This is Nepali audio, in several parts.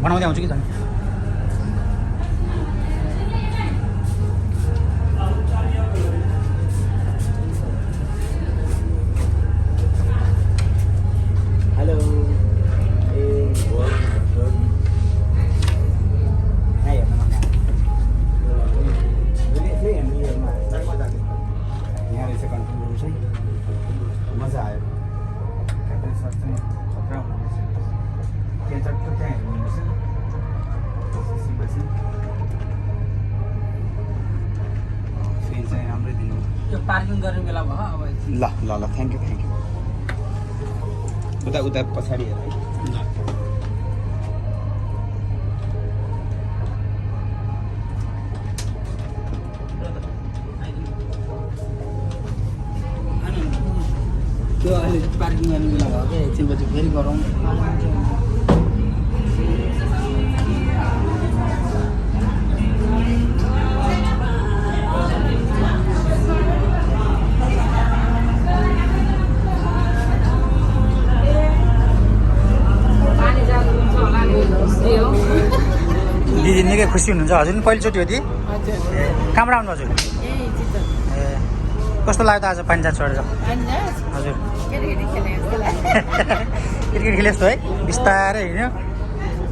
बनाउँदै आउँछु कि झन् हेलो यहाँ रहेछ कन्ट्रोल रुम चाहिँ मजा आयो क्याप्टन सर चाहिँ खतरा हुनुहुँदैछ त्यहाँ चट्ट त्यहाँ हेर्नुहुँदैछ सीमा चाहिँ फेरि चाहिँ राम्रै दिनु यो पार्किङ गर्ने बेला भयो अब ल ल ल थ्याङ्क यू उता उता पछाडि हेर है त्यो अहिले पार्किङ गर्ने बेला भयो क्या एकछिनपछि फेरि गरौँ दिदी निकै खुसी हुनुहुन्छ हजुर पनि पहिलोचोटि हो दिदी कहाँबाट आउनु हजुर ए कस्तो लाग्यो त आज पानी चढेर हजुर क्रिकेट खेले जस्तो है बिस्तारै हिँड्यो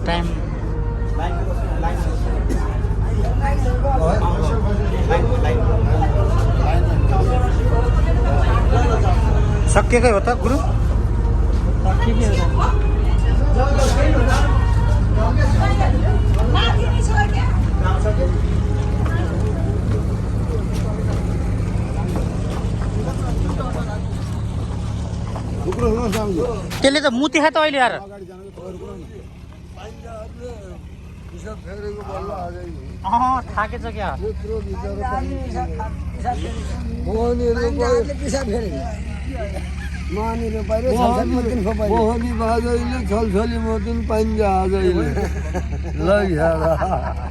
टाइम सकिएकै हो त गुरु त्यसले त मुती खा त अहिले यार थाकेछ क्या मोहनी बाजैले छलछली मतिन पानी जहाजैले ल